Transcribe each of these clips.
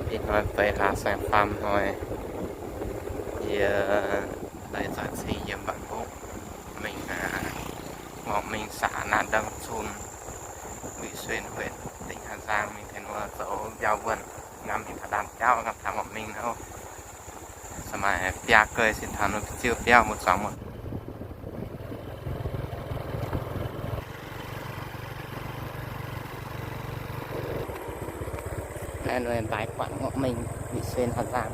Ih hnoi feix hlaax saeng-faam hnoi, yie leiz zaux cing yiem Vạn Phúc mingh, ngorc mingh xã Nam Đông Thôn, Vị Xuyên, huyện, tỉnh Hà Giang mingh tengx wuov zoux biauv wuonh, ngam mingh taux ndaanh jauv, ngam taux ngorc mingh nor. Maaih biaa gei sin taux nor ziouv biauv mbuo zuangx muoz. Naaiv mbaix guangc ngorc mingh Vị Xuyên Hà Giang.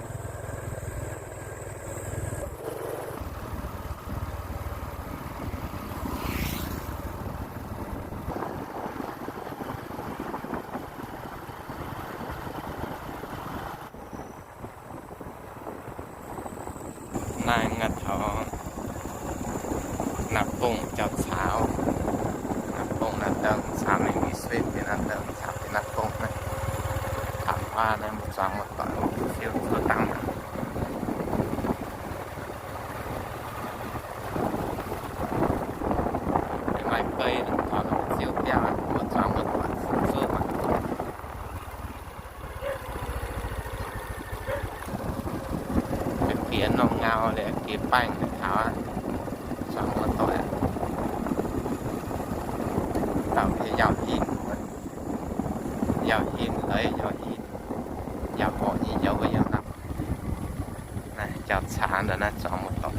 Naaiv ngaac taux Nam Đông jauv caux, Nam Đông Nam Đông caux mingh Vị Xuyên Nam Đông caux Nam Đông naaiv, taux hnoi naaiv mbuo zuangx muoz-doic mbuo fiuv zuov dangh aqv. Maaih bei taux ziouv biauv mbuo zuangx muoz-doic zuov aqv. Giex norm ngau liuz giex baengh taux aqv, zuangx muoz-doic. Dauh yauh hinh, yauh hinh leiz yauh hinh, yauh orqc nyei yauh wuov yauh hnangv. Naaiv jauv caux ndau naaiv zuangx muoz-doic.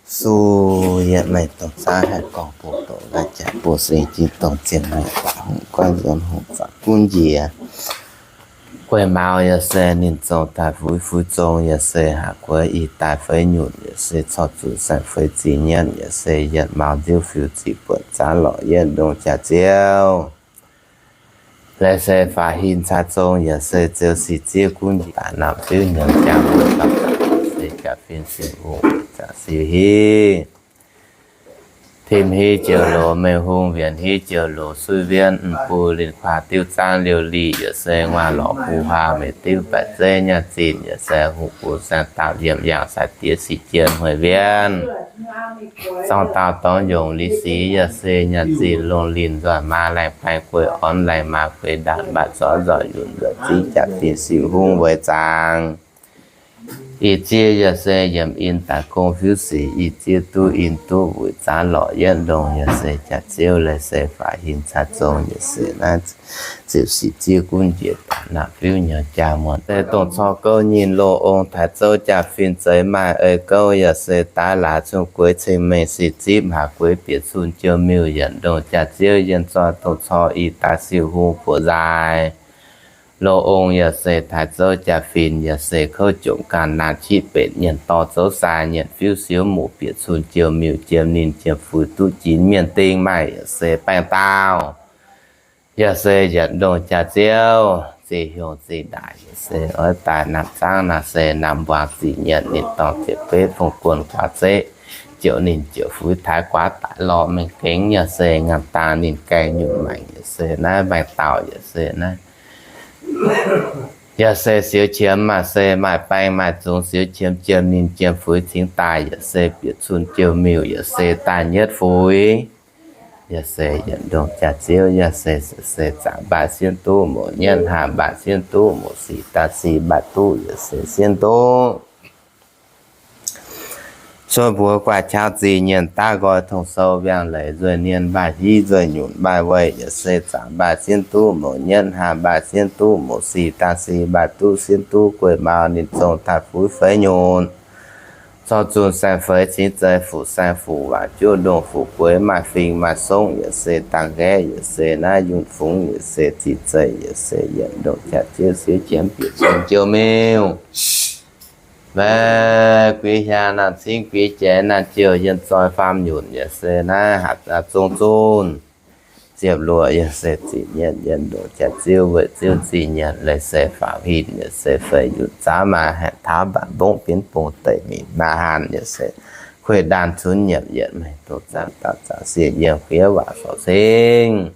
Su yietc mengh dongh zaav haih gorngv bun doqc nqaai jaax bun sing jiex dongh zien mengh baac hungh goiv nzuonx hungh zanc gunv njiec. Gueiv maux yaac se ninh zong daaih fuix, fuix zong yaac se haac gueix ih daaih feix nyunc, yaac se corc zuqc saeng-feix zingh nyienh, yaac se yietc maux nziouv fiuv ziqc buonc zaav lorqc yietv ndongh jaax-ziouv. Laaix se faaux hin caa zong, yaac se ziouc sic ziev gunv njiec daaih naamh fiuv nyiemc jaa muoz, se jaa-fin singx hungh, jaa-siu hiv, tim hiv joux loz mengh hungh, wienc hiv joux loz suiv wienv, m'bui linh kuaah diuv zaangv liouh liqc, yaac se nguaaiv lorqc hu huaang meic diuv baeqc zeiv nyaah zinh, yaac se hungh bun saeng dauh liemh yangh sai diex sic jien hmueic wienv. Zorng dauh dorngx yongc li sic, yaac se nyaah zinh longh linh nzuonx maa laengh baeng gueic orn laengh maa gueic ndaanc mbaatc zorqv nzoih yunc nzoih ziv jaa-fin singx hungh weic zaangc. Ih ziev yaac se yiemc in daaih gong fiuv sic, ih ziev duqv in duqv wuic zaav lorqc yietv ndongh, yaac se jaax-ziouv laaix se faaux hin caa zong, yaac se naaiv ziouc sic ziev gunv njiec daaih naamh fiuv nyiemc jaa muoz. Se dongh corc gouv nyinh loz ong taaix zouv jaa-fin zeix maaih ei gouv, yaac se daaih laaix cun gueix ceng mengh sic zipv haac gueix bieqc cun jiou miuc yietc ndongh jaax-ziouv yienh zoih dongh corc ih daaih siu hungh buoqc nzaaih. Loz ong yaac se taaix zouv jaa-fin, yaac se kouv jomc ganh naanc qitv benx nyienh dorh zouv sai nyienh fiuv siouv muqc bieqc cun jiou miuc jiem ninh jiem fuix duqv jinx mienh ding maaih, yaac se baengh dauh. Yaac se yietc ndongh jaax-ziouv zih hiuv zih ndaaix, yaac se oix daaih naamh zaangv naaiv se naamh mbuangz zih nyienh ninh dorngx ziepc betv fong guon guaax zeqv, ziouc ninh ziouc fuix taaix guaax daaih lorh mengh gengx, yaac se ngaamh dang ninh gaengh nyunc maengc, yaac se naaiv baengh dauh, yaac se naaiv. Yaac se siouv qiemx maaih se maaih baeng maaih zungx siouv qiemx jiem ninh jiem fuix cingx daaih, yaac se bieqc cun jiou miuc, yaac se daaih nyietv fuix. Yaac se yietc ndongh jaax-ziouv, yaac se se zaangc mbaih sienv duqv moc nyietv, hnangv mbaih sienv duqv moc sic, daaih sic mbaih duqv, yaac se sienv duqv. Cuotv mbuox guaax qaqv zih nyienh daav nqoi tong sou wiangh leic nzueih nien mbaih hiv nzueih nyunc mbaih weih, yaac se zaangc mbaih sienv duqv moc nyietv, hnangv mbaih sienv duqv moc sic, daaih sic mbaih duqv sienv duqv gueiv maux ninh zong daaih fuix feix nyunc. Corc zunh saeng-feix cingx zeiz fuqv saeng fuqv waac juov ndongh fuqv gueix maaih fingx maaih songv, yaac se dangh nqaeqv, yaac se naaiv yunh fungx, yaac se zinh zeih, yaac se yietc ndongh jaax-ziouv siouv qiemx bieqc cun jiou miuc. Maiv guix hiaang naamh cingv guix jaaix naamh jouh yienh zoih faam nyunc, yaac se naaiv hatc zong zunh ziepc luoqc, yaac se zinh nyienh yienh ndongh jaax-ziouv weic ziouv zinh nyienh leiz se faaux hin, yaac se feix nyunc zaav maaih haengh taux mbaanc mbongv bienv bung deic mingh maaih haanh, yaac se kuei ndaanh cunx nyiemc yietc mengh dongh zaangc dauh zaangc sieqv yiem fiev waac sorc cingv.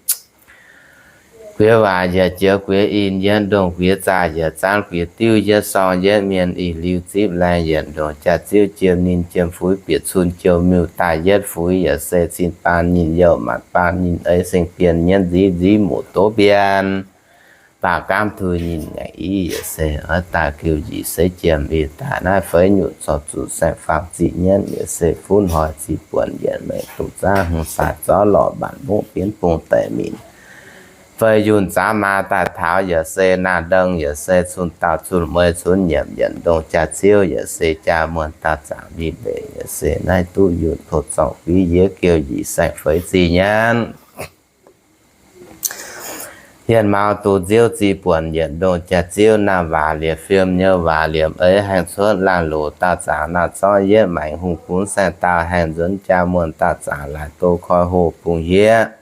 Guiex waac yietc joux guiex in, yietv ndongh guiex zaah yietc zaanv guiex diuv, yietv sorng yietv mienh, ih liuz zipv laengh yietc ndongh jaax-ziouv, jiem ninh jiem fuix bieqc cun jouh miuc, daaih yietv fuix yaac se cin baan ninh youh, maanc baan ninh eix, seng bienh nyienv nziv, nziv muc doz bienh, baac gaamv tui ninh ngaengc i, yaac se oix daaih geuh njiec seix jiem, ih daaih naaiv feix nyutc zorc zuqc saeng-faam ziqc nyienv, yaac se funv hnoi ziqc buonc yietc maengc dungz zangv hmz sai zorv lorh mbaanc mbuqv bienv bung daic minc. Feix yunh zaav maa daaih taux, yaac se naaiv ndengh, yaac se cun dauh cun mueiz cunx nyiemc yietc ndongh jaax-ziouv, yaac se jaa muonh dauh zaangc mingh mbenc, yaac se naaiv duqv yunh koux zorngh fiv yiev geuh njiec saeng feix ziqc nyienv. Yienh mauz dungz nziouv ziqc buonc yietc ndongh jaax-ziouv, naaiv waac liepc fiem nyei waac liemh eix, haengh cuotv laanh loc dauh zaangc naaiv zorqv yietv maengx, hungh gunv saeng dauh haengh nzuonx, jaa muonh dauh zaangc laaix do koi hoh bungx hiev.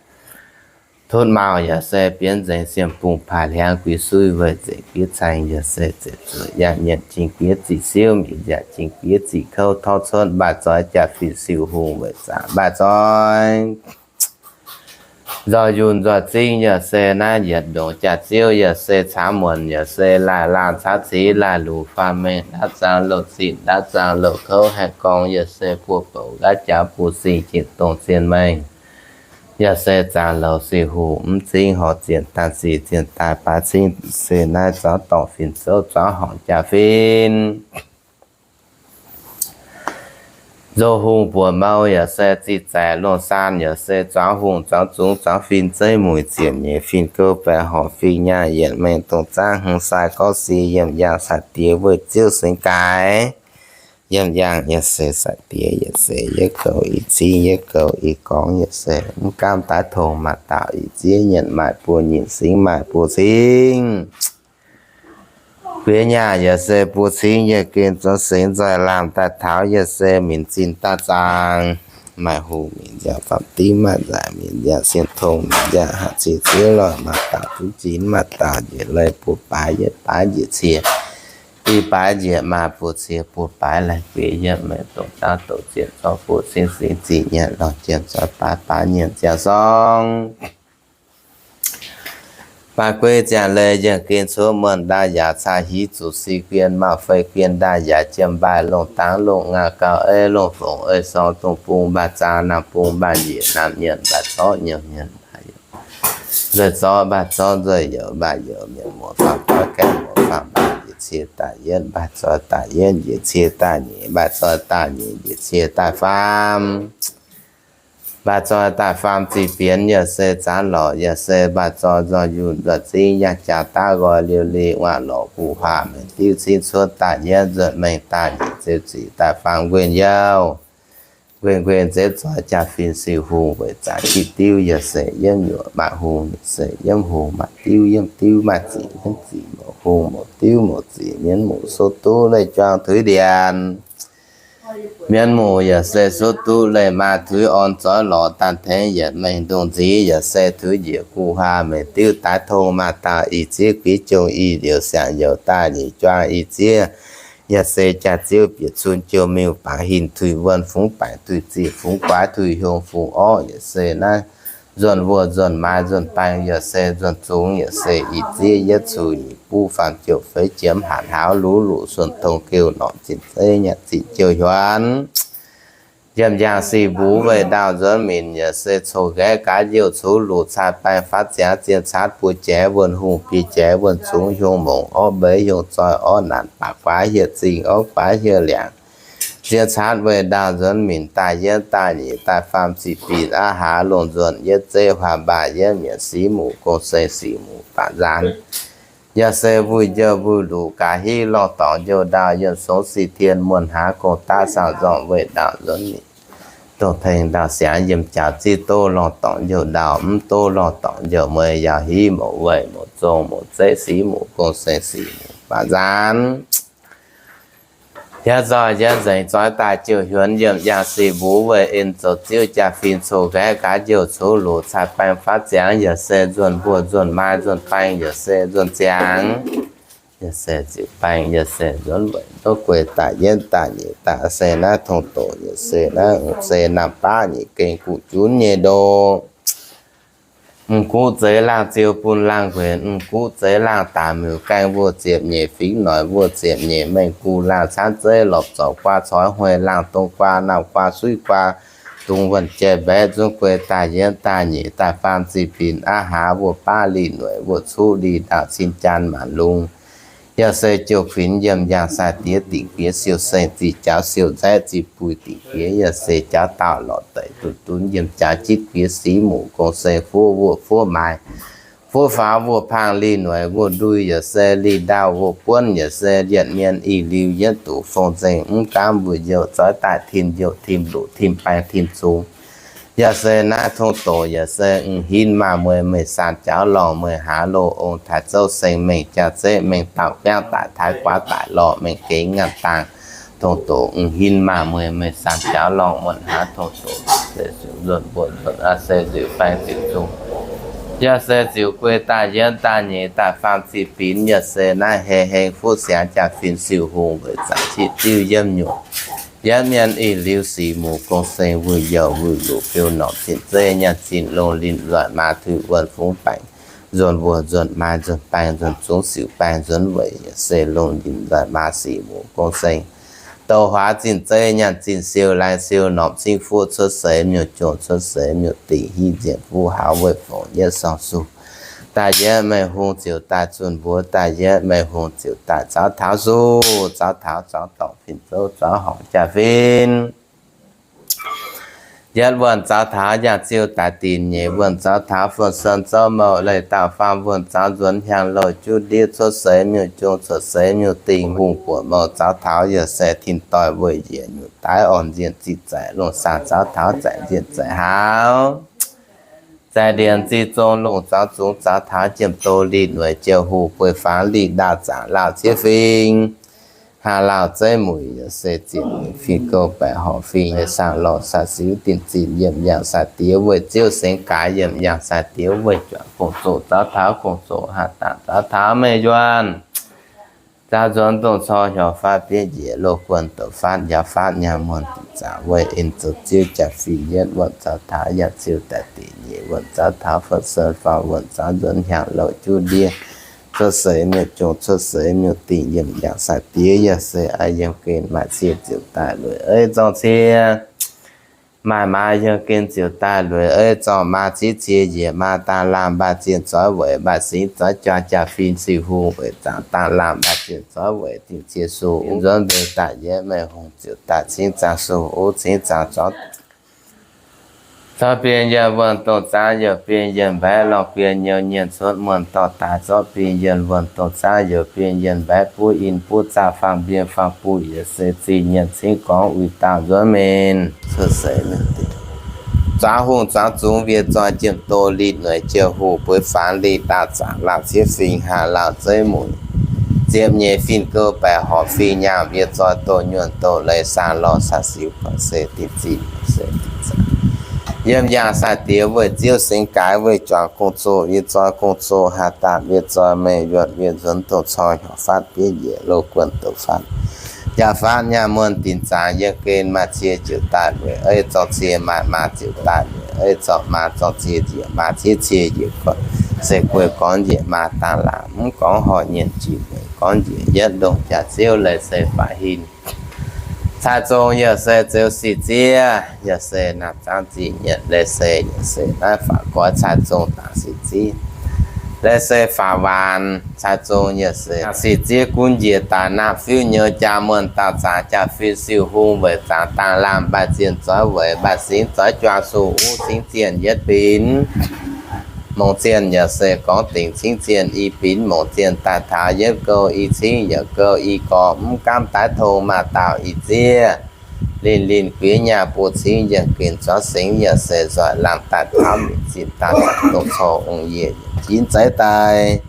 Tutv mauh yaac se bienv nzengc, siem bungx paaix hliangv guix suiv weih nzengc giev caeng, yaac se ziepc zuoqc yangh nyienc jingx giev ziqc siuv, mingh nziaauc jingx giev ziqc kouv, torv cuotv mbaaih zoih jaa-fin siou hungh weic zaangc mbaaih zoih. Nzoih yunh nzoih zingv yaac se naaiv yietc ndongx jaax-ziouv, yaac se caamv muonc, yaac se laaih laangh caamv cix, laaih luc faam mengh, ndaatv zaangv louh zinh, ndaatv zaangv louh kouv, haengh gorngv yaac se buo bouc nqaatv jaax, buo sing jiex dongh zien mengh. Yaac se zaangc louh sic hungh mv zingv, horc zienh daaih sic zienh daaih baaix cingv, se naaiv zorqv dorngc fin zouv, zorqv horngc jaa-fin. Nzoh hungh buoc mou yaac se zih zaeqc lungh saan, yaac se zuangx hungh zuangx zungx zuangx fin zeiv muic ziepc nyeic fin gouv baeqc horc fin nyaah yietc mengh dongh zaangv hmz sai gorngv si yiem yaangh sai diex weih ziouv sengx gaaix. Yiem yaangh yaac se sai diex yaac se yietv goux ih cingv yietv goux ih gorngx yaac se mv gaamv daaih tong maaih dauh ih zieqv nyienc maaih buo nyic singx maaih buo cingv. Guiex nyaah yaac se buo cingv yietc gen zoux sengx nzoih laamh daaih taux yaac se minc zinh daaih zaangc. Maaih hungh minc nziaauc faam div maaih nzaac minc nziaauc sien tong minc nziaauc hatc cie ziev lorh maaih dauh duqv zinh maaih dauh njiec leih buo baaix yietv baaix njiec cie. Ih baaix njiec maaih buo cie buo baaix laih guiex yietv mengh dongh zaangv doqc ziepc zorqv buo cingv singx ziqc nyienc lorh jiem zoih baaix baaix nyienc ziangh sorng. Baaix gueix ziangh leih yienc gen cuotv muonh ndaaih yaac caa hiv zuqc si guien mauh fei guien ndaaih yaac jiem mbaaih longh dangx longh ngaah gauh ei longh fongc ei sorng dongh bung mbaaih zaang naamh bung mbaaih njiec naamh nyienc mbaaih zorqv nyiemc nyienc mbaaih youz. Nzueih zorqv mbaaih zorqv nzueih youz mbaaih youz, mienh muoz faam doiv gaengh muoz faam mbaaih njiec cie daaih yietv mbaaih zoih daaih yietv njiec cie daaih nyeic mbaaih zoih daaih nyeic njiec cie daaih faam. Mbaaih zoih daaih faam ziqc bienx yaac se zaanv lorqc yaac se mbaaih zoih nzoih yunh nzoih zingv yangh jaax daav nqoi liouh li nguaah lorqc guv huaah mengh diuv cingv cuotv daaih yietv nzuonx mengh daaih nyiec zeu zic daaih faam nquenh youh. Nquenh nquenh nzeix zoih jaa-fin siu hungh weic zaangc jitv diuv yaac se yiem nyuoqc maaih hungh yaac se yiem hungh maaih diuv yiem diuv maaih zic yiem zic mouz hungh mouz diuv mouz zic mienv muc sou duqv leih juang tuix ndienx. Mienv muc yaac se sou duqv leih maa tuix orn zoih lorz daanh tengx yietc mengh ndongh nziv yaac se tuix njiec guv huaah mengh diuv daaih tong maaih dauh ih zieqv guiv jong ih liouc siangx youc daaih nyic juang ih zieqv. Yaac se jaa-ziouv bieqc cun jouh miuc baac hinc tuix wuonh fungx baengc tuix zic fungx guaaix tuix hiong fungx orqv yaac se naaiv nzuonx wuonh nzuonx maaiz nzuonx baeng yaac se nzuonx zungx yaac se ih zieqv yietv cuc nyic buv faam jouh feix jiem hatc hauz luv luc suonc tong geuh norqc zinh zeiv nyanc zinh jouh hiuanx. Yiem yaangh sic mbuv weih ndaauh nzuonx minc yaac se coux nqaeqv gaax youh cuv luc cai baeng faatv ziangx zien caatv buo jaaix wuonh hungh biei jaaix wuonh zungx hiong mongc orv mbeix hiong zoih orv naanc baac guaax hieh zingh orv guaax hieh liangc. Zien caatv weih ndaauh nzuonx minc daaih yietv daaih nyic daaih faam ziqc binc aqv hlaax longh nzuonx yietv zeiv huaam mbaah yietv mietc sic muc gong-seng sic muc baac nzaanx. Yaac se mbuih njouh mbuih luc gaax hiv lorngh dorngx njouh ndaauh yienh songx sic tien muonh hnaangx gong daav saangv nzormc weih ndaauh nzuonx minc. Dongh tengx ndaauh siangx yiem jaax zieqv doz lorngh dorngx njouh ndaauh mv doz lorngh dorngx njouh mueiz yaac hiv mouz weih mouz zong mouz zeiv sic muc gong-seng sic muc baac nzaanx. Yaac nzoih yaac nzengc zoih daaih jouh hiuonx yiem yaangh sic mbuv weih en zoux ziouv jaa-fin coux nqaeqv gaax njouh cuv luc cai baeng faatv ziangx yaac se nzuonx mbuoz nzuonx maaiz nzuonx baeng yaac se nzuonx ziangx. Yaac se ziqc baeng yaac se nzuonx weic ndoqv gueix daaih yietv daaih nyic daaih se naaiv tong doqc yaac se naaiv se naamh baav nyic gengh guqv junv nyei ndoqc. M'gux zeix laangh ziou bun laangh nquenc, m'gux zeix laangh daaih miuc gaengh wuov ziepc nyeic fingx noic, wuov ziepc nyeic mengh gu laangh caanv zeiv lorpc zorc guaa coix huei laangh dong guaa naamh guaa suiv guaa dungz wuonh jai mbaeqv zungv guei daaih yietv daaih nyeic daaih faam ziqc binc aqv hlaax wuov baav lih noic wuov cuqv lih ndaauh cin jaan maanc lungh. Yaac se jouh kuinx yiem yangh sai diex dingc fiex siou seng ziqc jaux siou nzaeqv ziqc buix dingc fiex yaac se jaux daauh lorz deic duqv dunv yiem jaax jitv fiex sic muc gong seng fuov wuov fuov maaiz fuov faaux wuov paang lih noic wuov ndui yaac se lih ndaauh wuov buonv yaac se yietc mienh ih liuz yietv duqv fong nzengc mv gaamv wuov youh zoix daaih tim youh tim luqc tim baeng tim zungx. Yaac se naaiv tong doqc yaac se m'hinv maah mueiz meih saan jaux lorngh meih hlaax loz ong taaix zouv seng mengh jaa zeiv mengh dauh biangv daic taaix guaax daic lorh mengh gengx ngaanc dangh. Tong doqc m'hinv maah mueiz meih saan jaux lorngh muonh hlaax tong doqc se nzuonx mbuo nzuonx aa se nziux baeng nziux zungh. Yaac se nziux guei daaih yietv daaih nyeic daaih faam ziqc binc yaac se naaiv hei heng fuqv siangx jaa-fin siou hungh weic zaangc qiex diuv yiem nyungc. Yietv mienh ih liuz sic muc gong seng wuic youh wuic luqc biu norqc zinh zeiv nyaanh zinh longh linh nzuonx maa tuix wuonh fungx baengc nzuonx wuonh nzuonx maaiz nzuonx baeng nzuonx zungx siux baeng nzuonx weic yaac se longh linh nzuonx maa sic muc gong seng douh huaax zinh zeiv nyaanh zinh siou laengz siou norqc cingv fuqv cuotv seix miuc-jungh cuotv seix miuc-dingc hiv nzienh fuqv haux weic fongc yietv sorng suh daaih yietv meih hungh ziouc daaih zunh mbuox daaih yietv meih hungh ziouc daaih zaux taux suh zaux taux zaux dorngc fin-zouv zaux horngc jaa-fin. Yietv wuonh zaux taux yangh ziu daaih dinc nyeic wuonh zaux taux fuon son zouv mouh leih dauh faam wuonh zaux nzuonx hiaang louh juv ndiev cuotv seix miuc-jungh cuotv seix miuc-dingc hungh buoqc mouh zaux taux yaac se tin doih weic njiec nyutc daaih orn nzienh ziqc zaeqc longh saah zaux taux zaeqc nzienh zaeqc haux zaeqc ndienx ziqc zong longh zaux zungx zaux taux jiem doz lih noic jiex huv bueix faanx lih ndaauh zaangc lauh ciev fing hlaax lauh zeiv muic yaac se ziepc nyeic fingx gouv baeqc horc fingx saangv lorh saah siux dinc zinh yiemh yangh sai diex weic ziouv sengx gaaix yiemh yangh sai diex weic juangc gong-zoh zaux taux gong-zoh hlaax dangc zaux taux meih yuonh zaux nzuonx dongh cor hiuv faatv bieiv njiec loz guonh douc faatv njaaux faatv nyaanh muonh dinc zaangc weic en zoux ziouv jaa-fin yietv wuonh zaux taux yangh ziu daaih dinc nyeic wuonh zaux taux fuon son faam wuonh zaux nzuonx hiaang louh juv ndiev cuotv seix miuc-jungh cuotv seix miuc-dingh yiemh yangh sai diex yaac se aa yiem gen maaih cie ziouc daaih lueic eiv zorng cie maaih maa yiem gen ziouc daaih lueic eiv zorng maa ciev cie njiec maa daanh laangh mbaih zienh zoix weic mbaih singx zoix juang jaa-fin siu hungh weic zaangc daanh laangh mbaih zienh zoix weic dingc cie suh nzuonx mbuo daaih yietv meih hungh ziouc daaih cingv zaangc suh uv cingv zaangc zorngv Zaux bienh yienh wuonh dongh zaangc youh bienh yienh mbaeqv lorh bienh youh nyienh cuotv muonh dorh daaih zorqv bienh yienh wuonh dongh zaangc youh bienh yienh mbaeqv buv in buv zaah faang mbienh faang buh yietc se zih nyienc cingv gorngv uix dauh nzuonx mienh cuotv seix mienh dingc. Zuangx hungh zuangx zungx wiev zoi jiem doz lih noic jiex huv bueix faanx lih ndaauh zaangc lauh ciev fingx hlaax lauh zeiv muic ziepc nyeic fin gouv baeqc horc fingx nyaanh wiev zoi doh nyuonh doh leiz saah lorh saah siux buatc se dinh zinh se dinh zinh. Yiem yangh sai diex weic ziouv sengx gaaix weic juangc gong-zoh wiev zoi gong-zoh haaix daanh wiev zoi meih yuonh wiev nzuonx dongh cor hnyouv fatv bieiv njiec loz guonh doqc fatv njaaux fatv nyaanh muonh dinc zaangc yiem gen maaih cie ziouc daaih lueic eiv zorng cie maaih maa ziouc daaih lueic eiv zorng maa zorng cie njiec maa ciev cie njiec gorngv se guei gorngv njiec maa daanh laangc mv gorngv horh nyienh jiex mueic gorngv njiec yietv ndongh jaax ziouv leiz se faix hin Cai zong yaac se zeux sic ziev, yaac se naamh zaangv zih nyienc leiz se, yaac se naaiv faaux goix cai zong dangc sic ziev. Leiz se faaux waanc cai zong yaac se sic ziev gunv njiec daaih naamh fiuv nyouz jaa muonh dauh zaangc jaa-fin siu hung weic zaangc dangh laamh mbaih zienh zoix weic mbaih singx zoix juang suh uv cingv zienh yietv binc. Mongc zienh yaac se gorngv dingc cingv zienh i binc, mongc zienh daaih taux yietv gouv i cingv yaac gouv i gorx, mv gaamv daaih tong maaih dauh i ziev. Linh linh guiex nyaah buo cingv yienh gen zuangx singx yaac se nzoih lamh daaih taux minc zinh daaih zaangc dongh corc ong yie yaac jinv zeiv daaih.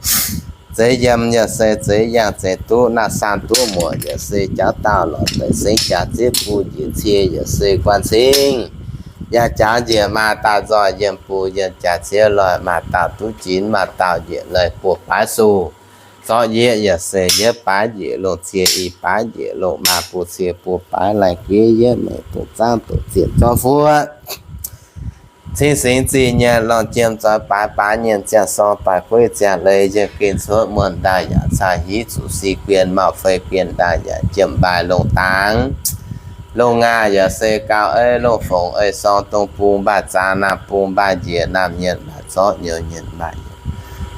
Zeix yiem yaac se zeix yangh zeix duqv naaiv saan duqv muoc yaac se jauv dauh lorz deix singx jaax ziev buo njiec cie yaac se guan cingv. Yaac jaax njiec maaih dauh nzoih yiem buo yiem jaax ziev loih maaih dauh duqv jinv maaih dauh njiec leiz buo baaix suh. Zorqv yieqv yaac se yietv baaix njiec longh cie i baaix njiec longh maaih buo cie buo baaix laih guiev yietv mengh dongh zaangv dongh zienh zorqv fuoqv. Cing singx zih nyanc lorngh jiem zoix baaix, baaix nyanc ziangh sorng baaix gueiv ziangh leiz, yiem geh cuotv muonh ndaauh yaac caa hiv zuqc si guien, mauh fei guien ndaauh yaac jiem mbaih longh dangx. Longh ngaah yaac se gauh ei longh fongc ei sorng, dongh bung mbaih zaa, naamh bung mbaih njiec, naamh nyienc mbaih zorqv, nyouz nyienc mbaih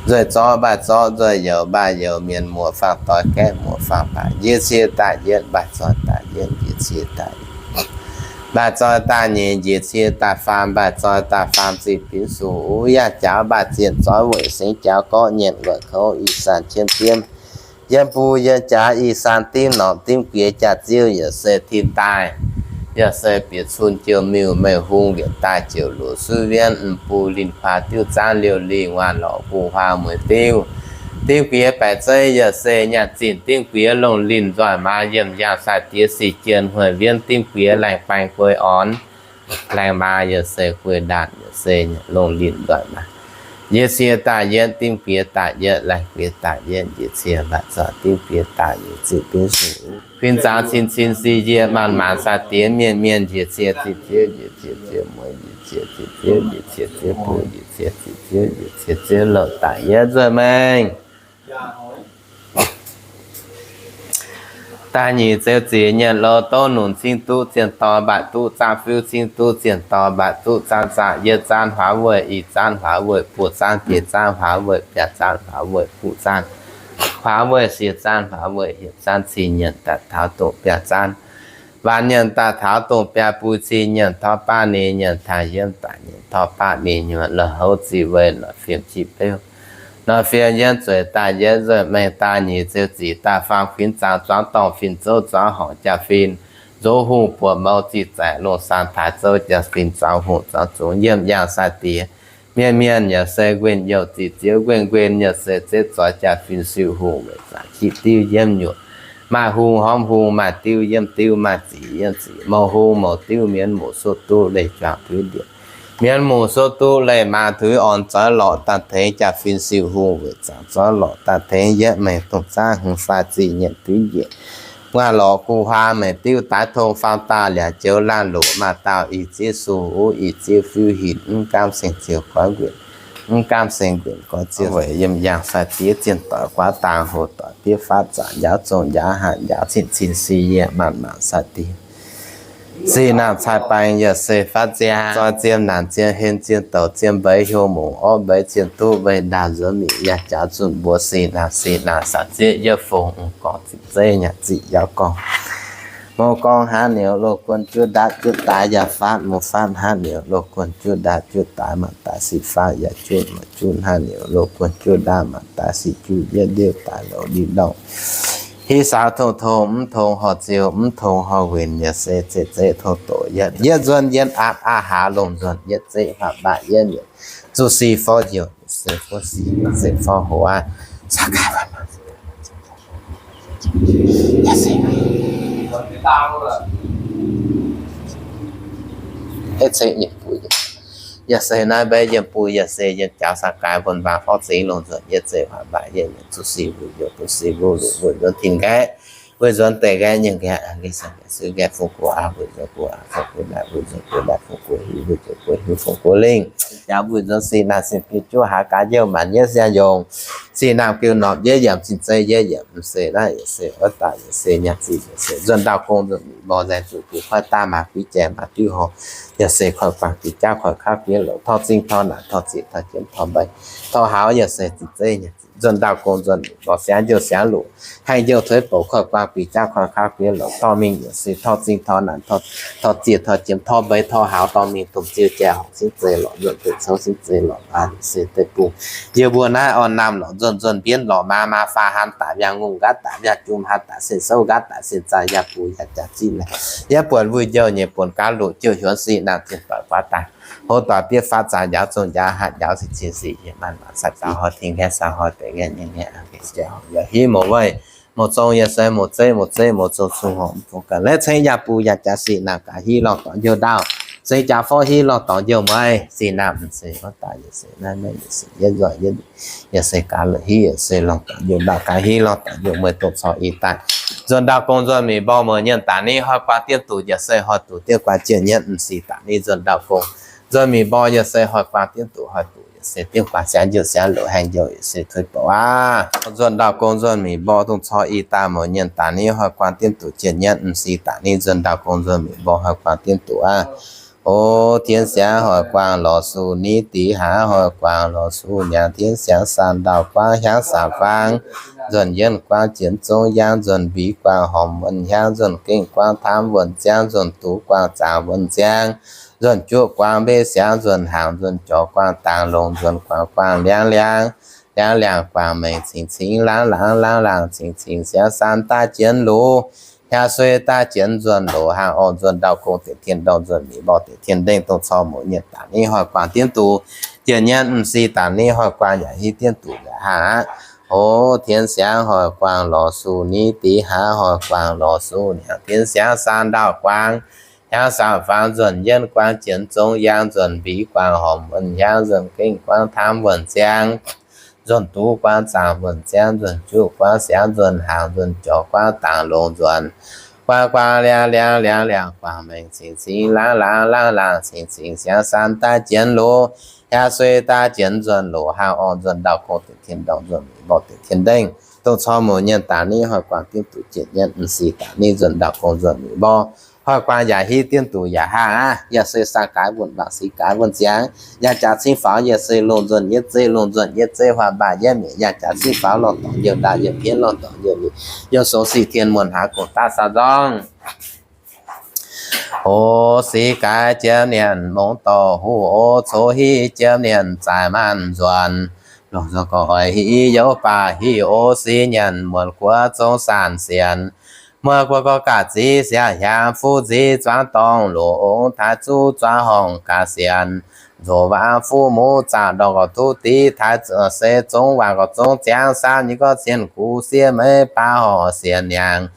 nzueic zorqv mbaih zorqv, nzueic youz mbaih youz, mienh muoz faang doix, gaeqv muoz faang baaix, njiec cie daaih yietv, mbaih zoih daaih yietv, njiec cie daaih mbaih zoih daaih nyeic, njiec cie daaih faam, mbaih zoih daaih faam ziqc binv sux, uv yaah jaax mbaih zienh zoih weic singx jaax gorqv nyanc weic kouv ih saan qiemv jiemv. Yiem bung yiem jaax ih saan dimv norqc dimv guiex jaax ziouv yaac se tin daaih, yaac se bieqc cun jiouv miuc meih hung yietc daaih ziouc luoqc suiv wienv, m'bung linh kuaaz diuv zaanv liouh lingh, nguaaz lorqc gu'huaang mueiz diuv. Dimv guiex baeqc zeiv yaac se nyaanh zinh dimv guiex longh linh nzoih maa yiem yaangh sai-diex sic jien hmueic wienv dimv guiex laengh baeng guei orn. Laengh maa yaac se guei ndaanh yaac se longh linh nzoih maa. Njiec cie daaih yietv, dimv guiex daaih yietv, laengh guiex daaih yietv, njiec cie mbaih zoih, dimv guiex daaih yietv, ziqc binv sux, kuinx zaangc cin cin si yie maanc maanc sai-diex mienh mienh njiec cie ziqc ziouv, njiec cie ziouv mueiz, njiec cie ziqc ziouv, njiec cie ziouv bung, njiec cie ziqc ziouv, njiec cie ziouv louc daaih yietv nzueic maengh. Da'nyeic ziouv zic nyanc lorz dov nunc cingv duqv zienh dorh mbaih duqv zaanv fiuv, cingv duqv zienh dorh mbaih duqv zaanv zaaqc, yietv zaanv huaav weih, i zaanv huaav weih, buo zaanv biei zaanv huaav weih, biaa zaanv huaav weih, kuv zaanv huaav weih, sie zaanv huaav weih, hietc zaanv cing nyanc daaih taux dongh biaa zaanv. Waanc nyanc daaih taux dongh biaa bui cing nyanc torv baav ninh nyanc taaix yiem daaih nyanc torv baav ninh nyuoqc la'houv ziqc weih noic fiem qiex beuv, noic fiem yiem zueiz daaih yietv nzueic maengh. Da'nyeic ziouv zic daaih faam kuinx zaangc zuangx dorngh fin zouv zuangx horngc jaa-fin, nzox hungh buoqc mouz ziqc zaeqc longh saang taaix zouv jaa-fin zuangx hungh zuangx zungx yiem yaangh sai-diex. Mienh mienh yaac se nquenh youh ziqc ziouv, nquenh nquenh yaac se zeiv zoix jaa-fin siu hungh weic zaangc qiex diuv yiem nyuoqc. Maaih hungh hormv hungh, maaih diuv yiem diuv, maaih ziqc yiem ziqc, mouz hungh mouz diuv, mienv muoz suoqv duqv leih juangc tuix ndieqc, mienv muoz suoqv duqv leih maa tuix orn, zoix lorqc daaih tengx jaa-fin siu hungh weic zaangc zoix lorqc daaih tengx yietv maengh dongh zaangv hmz fai ziqc nyanc tuix njiec. Nguaaz lorqc gu'huaang mengh diuv daaix tong faam daauh liac joux laanh loqc maaih daauh ih zieqv sung uv ih zieqv fiuv hinc mv gaamv seng ziouc goiv nquenc, mv gaamv seng nquenc goiv zieqv weic yiem yaangh sai-diex zienh doic guaav dang hoc doic diev faatv zaqc njaaux zong njaaux hatc njaaux cin cin si yie maanc maanc sai-diex. Sic naamh cai baeng yaac se faatv ziangh, zoih ziem naanc ziem hen ziem douc ziem mbeix hio mungc orv mbeix ziem duqv mbeix ndaauh nzuonx mic yaac jaax zunh mbuox sic naamh sic naamh sac zieqv yietv fongc m'gorngv ziqc zeiv nyanc ziqc yaav gorngv. Mouh gorngv hnangv niouz loz guon juv ndaatv juv daaix yaac faatv, mouh faatv hnangv niouz loz guon juv ndaatv juv daaix maanc daaih sic faatv yaac juv, mouh juv hnangv niouz loz guon juv ndaatv maanc daaih sic juv yietv ndiev daaih loz ndiev ndorngh. Hiv saaux tong tong mv tong horh ziouh, mv tong horh wenc yaac se zeiv zeiv tong doqc yietv, yietv nzuonx yietv aapv aqv hlaax longh nzuonx yietv zeiv huaatv mbaaih yietv mietc, zuqc sic forv njoux se forv sic, se forv hoz aqv. Yaac se naaiv mbeix yiem bung yaac se yiem jaax saa gaaix mbon mbaang forv zingx longh nzuonx yietv zeiv huaatv mbaaih yietv mietc, zuqc sic mbu'ziex, zuqc sic mbu'longc, mbu'ziex nzuonx tin nqaeqv, mbu'ziex nzuonx deix nqaeqv nyei nqaeqv, nqaeqv se nqaeqv fungx gu'aax, mbu'ziex gu'aax fungx gu'ndaaih, mbu'ziex gu'ndaaih fungx gu'hiuv, mbu'ziex gu'hiuv fungx gu'lingh. Jaax mbu'ziex sic naamh sic biu juv hlaax gaax youh maanc yietv siang yongc. Sic naamh biu norm yietv yaac cing zeiv yietv yaac m'seix naaiv yaac se wuov daaih yaac se nyaah ziqc yaac se nzuonx ndau gong nzuonx mic mborh nzaeng zuqc gu'kuaaiv daav maaz guiv jaaix maaz diuv hov, yaac se koiv guaang guix jaav koiv kaav guiev longc, tor zingh tor naanc tor zieqc tor jiemx tor mbeix tor hauz yaac se zingh zeiv nyaah ziqc nzuonx ndau gong nzuonx mic mborh siangx njouh siangx luqc, haih njouh tuix bouc koiv guaang guix jaav koiv kaav guiev longc, tor mingh yaac se tor zingh tor naanc tor zieqc tor jiemx tor mbeix tor hauz dorh mingh domh ziu jai horngc cingv zeiz lorqc, nzuonx deic cou cingv zeiz lorqc, aa, se deic-bung. Yie mbuo naaiv orn naamh lorqc, nzuonx nzuonx mbienv lorqc, maa maa faa haan daaih, yangh ngongh nqaatv daaih, yangh jum haan daaih, sen souv nqaatv daaih, sen zaah yaac buc yaac jaax ziqv naaiv. Yie buonc mbuo njouh nyei buonc gaav loqc, jouh hiuonv sic naamh zienh doic guaav daaih, hoz doic diev faatv zaangc njaaux zong njaaux hatc njaaux cin cin sic yie maanc maanc sai zaaux hoz tin ngaeqv sai hoz deix ngaeqv nyei ngaeqv, jai horngc yaac hiv mouz weih, mouz zong yaac se mouz zeiv, mouz zeiv mouz zong zong horngc mv fungx gaax. Laeqv ceng yaac buc yaac jaax sic naamh gaax hiv lorngh dorngx njouh ndaauh, ceng jaax forv hiv lorngh dorngx njouh mueiz, sic naamh m'seix wuov daaih yaac se naaiv naaiv yaac se yietv nzoih yietv, yaac se gaax la'hiv yaac se lorngh dorngx njouh ndaauh gaax hiv lorngh dorngx njouh mueiz dongh corc ih daaih. Nzuonx ndau gong nzuonx mic mborh muoz nyiemc daaih ni hnoi guaax diev duqv yaac se hnoi duqv diev guaax jiex nyiemv m'seix daaih ni nzuonx ndau gong. Nzuonx mic mborh yaac se hoic guaang diemv duqv hoic duqv, yaac se diemv guaang siangx njiu siangx loqc haengh njiu, yaac se tuix bouc aqv. Nzuonx ndau gong nzuonx mic mborh dongh cor i daaih mouz nyienh daaih ni hoic guaang diemv duqv jiex nyienv m'sieqv daaih ni nzuonx ndau gong nzuonx mic mborh hoic guaang diemv duqv aqv. O, tien siangx hoic guaang lorz suh ni, dix hlaax hoic guaang lorz suh nyaangx, tien siangx saan ndau guaang hiaangv saauc guaang, nzuonx yienv guaang jienv zong yaang, nzuonx mbiz guaang hormc wuonh hiaangv, nzuonx gengh guaang taamv wuonh ziangv, nzuonx duqv guaang zaangc wuonh ziangv, nzuonx juoqv guaang mbei siangx, nzuonx hnaangx, nzuonx jorx guaang dangx longx, nzuonx guaang guaang liangv liangv, liangv liangh guaang mengh cingx cingx, laangv laangv laangv laangh cingx cingx, siangx saan daaih jienv luc, hiaangv suei daaih jienv nzuonx loz haangh orqc, nzuonx ndau gong deix tien ndorngh, nzuonx mic mborh deix tien ndengh, dongh cor mouz nyienh daaih ni hoic guaang diemv duqv jiex nyienv m'sieqv daaih ni hoic guaang yaac hiuv diemv duqv yaac haangh aqv. O, tien siangx hoic guaang lorz suh ni, dix hlaax hoic guaang lorz suh nyaangx, tien siangx saan ndau guaang hiaangv saauc faang, nzuonx yienv guaang jienv zong yaang, nzuonx mbiz guaang hormc wuonh hiaangv, nzuonx gengh guaang taamv wuonh ziangv, nzuonx duqv guaang zaangc wuonh ziangv, nzuonx juqv guaang siangx, nzuonx hnaangx, nzuonx jorx guaang dangx longx, nzuonx guaang guaang liangv liangv liangv liangh guaang mengh cingx cingx, laangv laangv laangv laangh cingx cingx, siangx saan daaih jienv loz, hiaangv suei daaih jienv nzuonx loz haangh orqc, nzuonx ndau gong deix tien ndorngh, nzuonx mic mborh deix tien ndengh, dongh cor mouz nyienh daaih ni hoic guaang diemv duqv jiex nyienv m'sieqv daaih ni nzuonx ndau gong nzuonx mic mborh hoic guaang yaac hiuv diemv duqv yaac haangh aqv. Yaac se saang-gaix mbuonx mbaangc, sic-gaix mbuonx ziangx, yangh jaax cingv faaux yaac se longh nzuonx yietv zeiv, longh nzuonx yietv zeiv huaax mbaah yietv mietc, yangh jaax cingv faaux lorh dorngx youh ndaauh, youh pienv lorh dorngx youh mietc, youh song sic tien muonh hlaax gong daav saah nzorngh. O, sic-gaix jiem nienc mongh dorh huv, o, coqv hiv jiem nienc zaaic maanc nzuonx, longc nzuonx gorx oix hiv youz baac hiv, o, sic nyienc muonc guoqv zong saanc sienx, muonc guoqv gorx gaax zic siav hiaangx, fuqv nzic zuangx dorngh loz ong, taaix zuqv zuangx horngh gaax sienx, nzox waac fuqv muv zaangc ndorngh gorx duqv div, taaix se zong waac gorx zong ziangx, saamv nyei gorx cien gux siev meiv baav horc sienx hnyangx,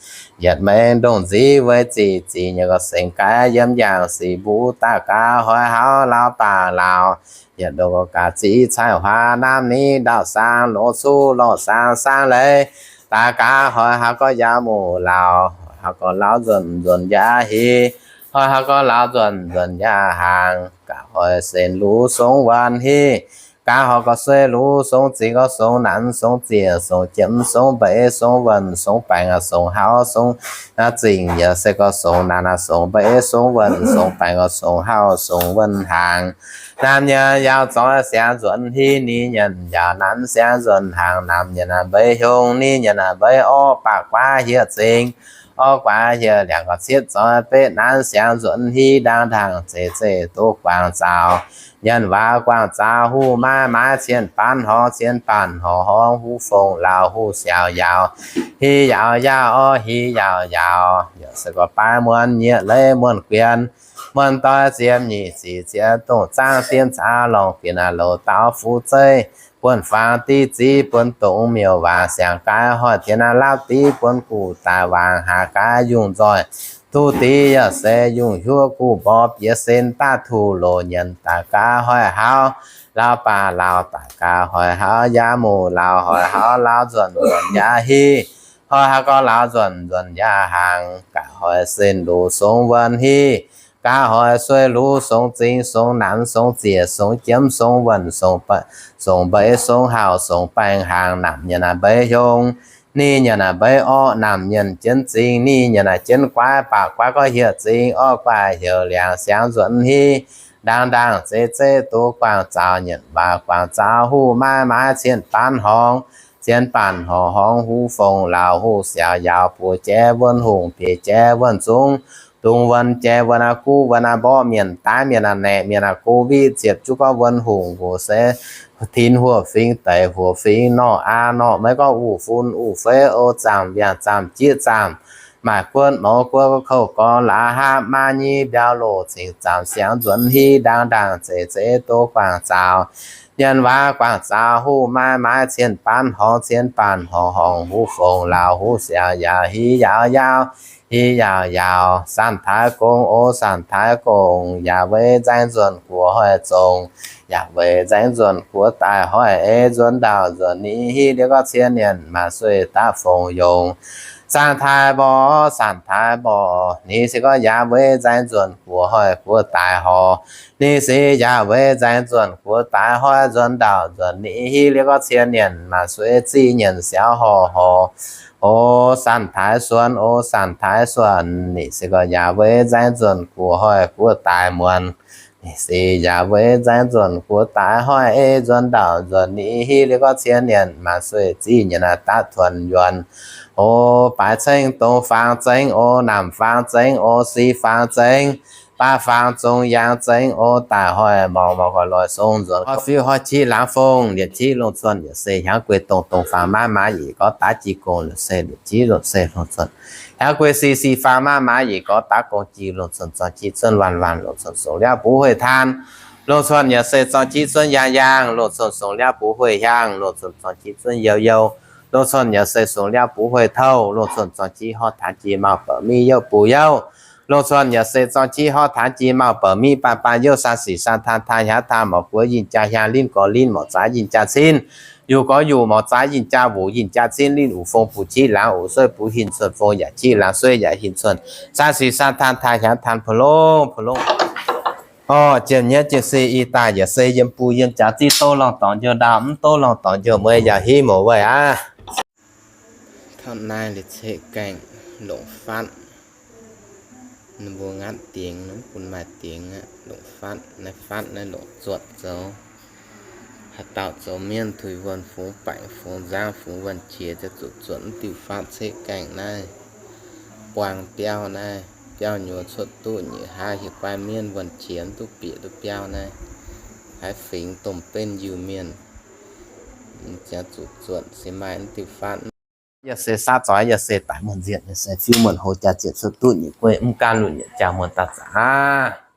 yietc meiv ndongh nziv weic zic zic nyei gorx sengx gaix yiem yangh sic mbuv daaih gaax hoic hauv lauh baac laauh, yietc ndongh gorx gaax zic caaiv huaax naamv ni ndau-saang loz cuv lorh saang saang leiz, daaih gaax hoic hauv gorx yaac muc laauh, hoic hauv gorx laauh nzuonx nzuonx yaac hiv, hoic hauv gorx laauh nzuonx nzuonx yaac hnaangx, gaax hoic senx luv song wuonh hiv, gaax hoic gorx sueih luv song zingx gorx song nanx song ziec song jiemv song mbeix song wuonh song baengc aqv song hauv song zingc yaac se gorx song nanx aqv song mbeix song wuonh song baengc gorx song hauv song wuonh hnaangx. Naamh nyienc yaauc zoix siangx nzuonx hiv, ninh nyienc yaauc nanx siangx nzuonx hnaangx. Naamh nyienc aac mbeix hiong, ninh nyienc aac mbeix orv, baac guaav hieh zingx, orv guaav hieh liangc gorx cietv zoix betv nanx siangx nzuonx hiv, ndaang ndaangc zeiz zeiz duqv guangc zaaux. Nyienc waac guangc zaaux, huv maaiv maaiv cien baanv horngz, cien baanv horngz horngz huv fongc laauh, huv siaaux yaaux, hiv yaaux yaauh orv, hiv yaaux yaaux, yaac se gorx baaix muonc nyieqc leiz muonc guien, muonc doix ziepc nyeic ziqc ziepc dongh zaangv dien caax lorngh bieqc aac, louz daaux fuv zeiv buonv faang div ziv buonv dongz miuc waac siangx gaix hoic tien aav lapv div buonv guv daaih waangc haax gaix yungh nzoih duqv div yaac se yungh hiuv guv mborqv bieqc sen daav tuh loz nyienc daaih gaix hoic hauv lauh baac laauh daaih gaix hoic hauv yaac muc laauh hoic hauv laauh nzuonx nzuonx yaac hiv, hoic hauv gorx laauh nzuonx nzuonx yaac hnaangx, gaax hoic senx luv song wuonh hiv, gaax hoic sueih luv song zingx song nanx song ziec song jiemv song wuonh song mbeix song hauv song baengc hnaangx. Naamh nyienc aac mbeix hiong, ninh nyienc aac mbeix orv, naamh nyienc jienv zingx, ninh nyienc aac jienv guaav, baac guaav gorx hieh zingx, orv guaav hieh liangx siangx nzuonx hiv, ndaang ndaangc zeiv zeiv duqv guangc zaaux. Nyienc waac guangc zaaux, huv maaiv maaiv cien baanv horngz, cien baanv horngz horngz huv fongc laauh, huv siaaux yaaux buoz jaiv wuonh hungh bieqc jaiv wuonh zungv, dungz wuonh jaiv wuonh aav guv wuonh aav mborqv, mienh daaih mienh aav naeqc mienh aav guv, witv ziepc juqv gorx wuonh hungh nqox se tin huoqv fingx deix huoqv fingx norqc aa norqc maiv gorngv uqv fun uqv feix o zaamc mbiaangc zaamc jieqv zaamc maaic guotv mouz guotv kouv gorx laaix hapv maa nyei mbiauz loz cingx zaamc siangx nzuonx hiv, ndaang ndaangc zeiv zeiv duqv guangc zaaux. Nyienc waac guangc zaaux, huv maaiv maaiv cien baanv horngz, cien baanv horngz horngz huv fongc laauh, huv siaaux yaaux hiv yaaux yaauh, hiv yaaux yaaux. Saanh Taiv Gong o, Saanh Taiv Gong, yaac weic nzaeng nzuonx guoqv hoic zongc, yaac weic nzaeng nzuonx guoqv daaih hoic ei nzuonx ndaauh nzuonx ni hiv ndiev gorx cien nyienc maaih sueih daav fongc yongc. Saang-Taaix Mborqv, Saang-Taaix Mborqv, ninh se gorngv yaac weic nzaeng nzuonx guoqv hoic guoqv daaih horc. Ninh se yaac weic nzaeng nzuonx guoqv daaih hoic, nzuonx ndaauh nzuonx ni hiuv liuz gorngv cien nyanc maaih sueih ziqv nyanc siaaux horh horh. O Saang-Taaix Suonc, o Saang-Taaix Suonc, ninh se gorngv yaac weic nzaeng nzuonx guoqv hoic guoqv daaih muonc. Ninh se yaac weic nzaeng nzuonx guoqv daaih hoic, nzuonx ndaauh nzuonx ni hiuv liuz gorngv cien nyanc maaih sueih ziqv nyanc daav tuonx yuonx. O baaix ceng dongh faang zengx, o naamh faang zengx, o si faang zengx, baav faang zong yaangh zengx, o daaih hoic morngx morngx gorx loic song nzuonx, hoic fiuv hoic qiv laangz fong, liepc qiv longc cuotv yaac se hnyangx guei dongh dongh faang maav maav yic gorx daav jiex gong, liepc se liepc qiv longc se longc cuotv hnyangx guei si si faang maav maav yic gorx daav gong jiex, longc cuotv zorng qiv zunv waanc waanc, longc cuotv songx liaauv buv hueiv taan, longc cuotv yaac se zorng qiv zunv yaang yaang, longc cuotv songx liaauv buv hueiv hiaang, longc cuotv zorng qiv zunv you you, longc cuotv yaac se songx liaauv buv hueiv touv, longc cuotv zorng qiv horv taanx jiex mauh bouc miv youh buv youh, longc cuotv yaac se zorng qiv horv taanx jiex mauh bouc miv baav baav youh, saah sic saah taan taan hiaangx taan morc guoqv yinh jaa hiaang linv gorx linv morc zaax yinh jaa cin, yuc gorx yuc morc zaax yinh jaa wuc yinh jaa cin, linv uc fong buv qiv laangz uc sueih buv hinc cuotv fong yaac qiv laangz sueih yaac hinc cuotv, saah sic saah taan taan hiaangx taan pa'longx pa'longx. Orv, jiem nyei jiem se i daaih yaac se yiem buv yiem jaax, ziqv dov lorngh dorngx njoux ndaauh, mv dov lorngh dorngx njoux mueiz yaac hiv mouz weih aqv. Taux naaiv liuz ceqv gaengh longc fatv. Ninh mbuo ngaatv dingx, mv bun maaih dingx aqv. Longc fatv, naaiv fatv naaiv longc zuotc zoux. Haaix dauh zoux mienv tuix wuonh fungx baengc fungx nzangv fungx wuonh qiex ziouc zuqc zuotc mv diuh fatv ceqv gaengh naaiv. Buangh biauv naaiv, biauv nyuoz cuotv duqv nyic hlaav hieh guaiv mienv wuonh qiex mv duqv bieqc duqv biauv naaiv. Haiz fingx domh benv Iu-Mienh ziouc zuqc zuotc se maaih mv diuh fatv. Yaac se saav zoix, yaac se daic muonh nzietc, yaac se fiuv muonh hlo jaa ziepc cuotv duqv nyic guei mv gaanv lunc nyietc jaa muonh daaih zaqc aqv.